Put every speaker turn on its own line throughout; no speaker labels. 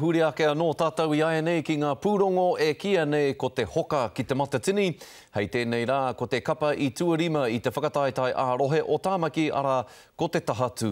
Huri ake anō tātou i āianei ki ngā pūrongo e kīia nei ko te hoka ki Te Matatini. Hei tēnei rā, ko te kapa i tuarima i te whakataetae ā-rohe o Tāmaki, arā, ko Te Tahatū.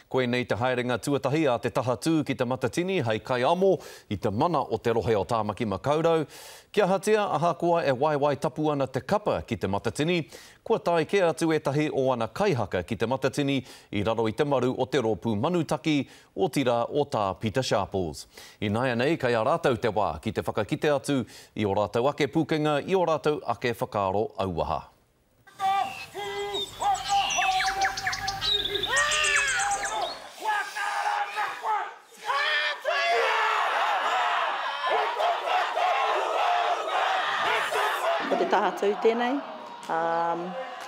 Koinei te haerenga tuatahi a Te Tahatū ki Te Matatini hei kaiamo i te mana o te rohe o Tāmaki Makaurau. Kia ahatia, ahakoa e waewae tapu ana te kapa ki Te Matatini, kua tae kē atu ētahi o ana kaihaka ki Te Matatini i raro i te maru o te rōpū Manutaki, otirā o Tā Pita Sharples. Ināianei, kei a rātou te wā ki te whakakite atu i ō rātou ake pūkenga, i ō rātou ake whakaaro auaha.
Ko te taha tū tēnei.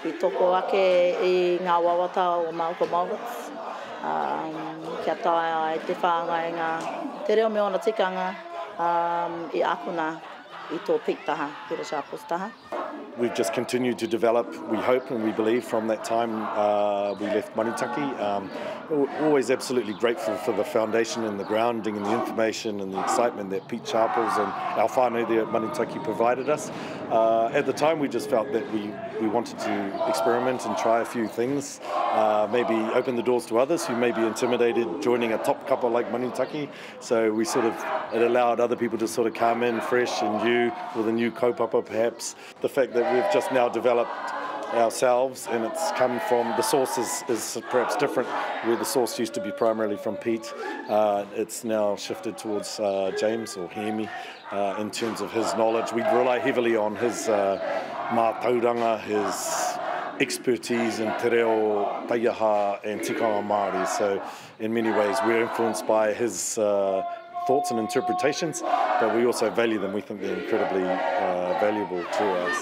I toko ake i ngā wawata o Malcolm Maurits kia taea ai te whāngai ngā te reo me ōna tikanga i akona i tō Pete taha, Peter Sharples taha.
We've just continued to develop, we hope and we believe from that time uh, we left Manutaki. Um, always absolutely grateful for the foundation and the grounding and the information and the excitement that Pete Sharples and our whānau there at Manutaki provided us. Uh, at the time we just felt that we, we wanted to experiment and try a few things, uh, maybe open the doors to others who may be intimidated joining a top couple like Manutaki. So we sort of, it allowed other people to sort of come in fresh and new with a new kaupapa perhaps. The fact that we've just now developed ourselves and it's come from the source is, is perhaps different where the source used to be primarily from Pete uh, it's now shifted towards uh, James or Hemi uh, in terms of his knowledge we rely heavily on his uh, mātauranga his expertise in te reo taiaha and tikanga Māori so in many ways we're influenced by his uh, thoughts and interpretations, but we also value them. We think they're incredibly uh, valuable to us.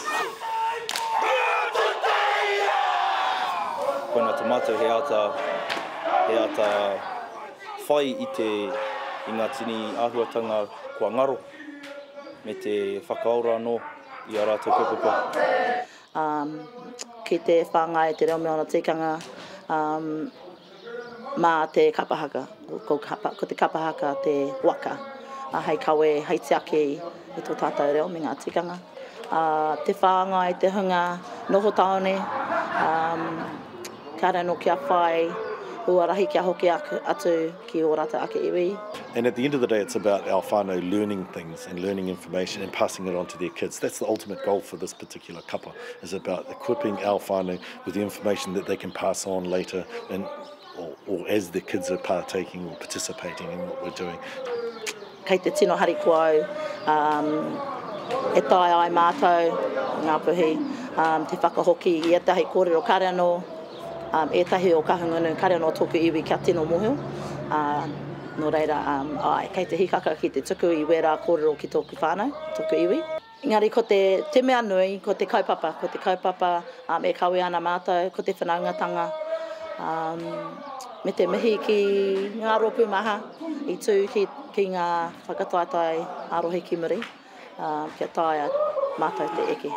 Koina te mātou he āta, he āta whai i te, i ngā tini āhuatanga kua ngaro me te whakaora anō i ā rātou kaupapa.
Um, ki te whāngai te reo me ōna tikanga, um, mā te kapa haka. Ko, ko te kapa haka te waka hei kawe, hei tiaki i tō tātou reo me ngā tikanga. Uh, te whāngai, te hunga noho tāone, um, kāre anō kia whai huarahi kia hoki atu ki ō rātou ake iwi.
And at the end of the day it's about our whānau learning things and learning information and passing it on to their kids. That's the ultimate goal for this particular kapa, is about equipping our whānau with the information that they can pass on later and or, or as the kids are partaking or participating in what we're doing.
Kei te tino harikoa au um, e taea ai mātou, Ngāpuhi, um, te whakahoki i ētahi kōrero kāre anō, um, ētahi o Kahungunu, kāre anō tōku iwi kia tino mōhio. Uh, nō reira, um, āe, kei te hikaka ki te tuku i wērā kōrero ki tōku whānau, tōku iwi. Engari ko te, te mea nui, ko te kaupapa, ko te kaupapa um, e kawe ana mātou, ko te whanaungatanga, um, me te mihi ki ngā rōpū maha i tū ki, ki ngā whakataetae ā-rohe ki muri, um, kia taea mātou te eke.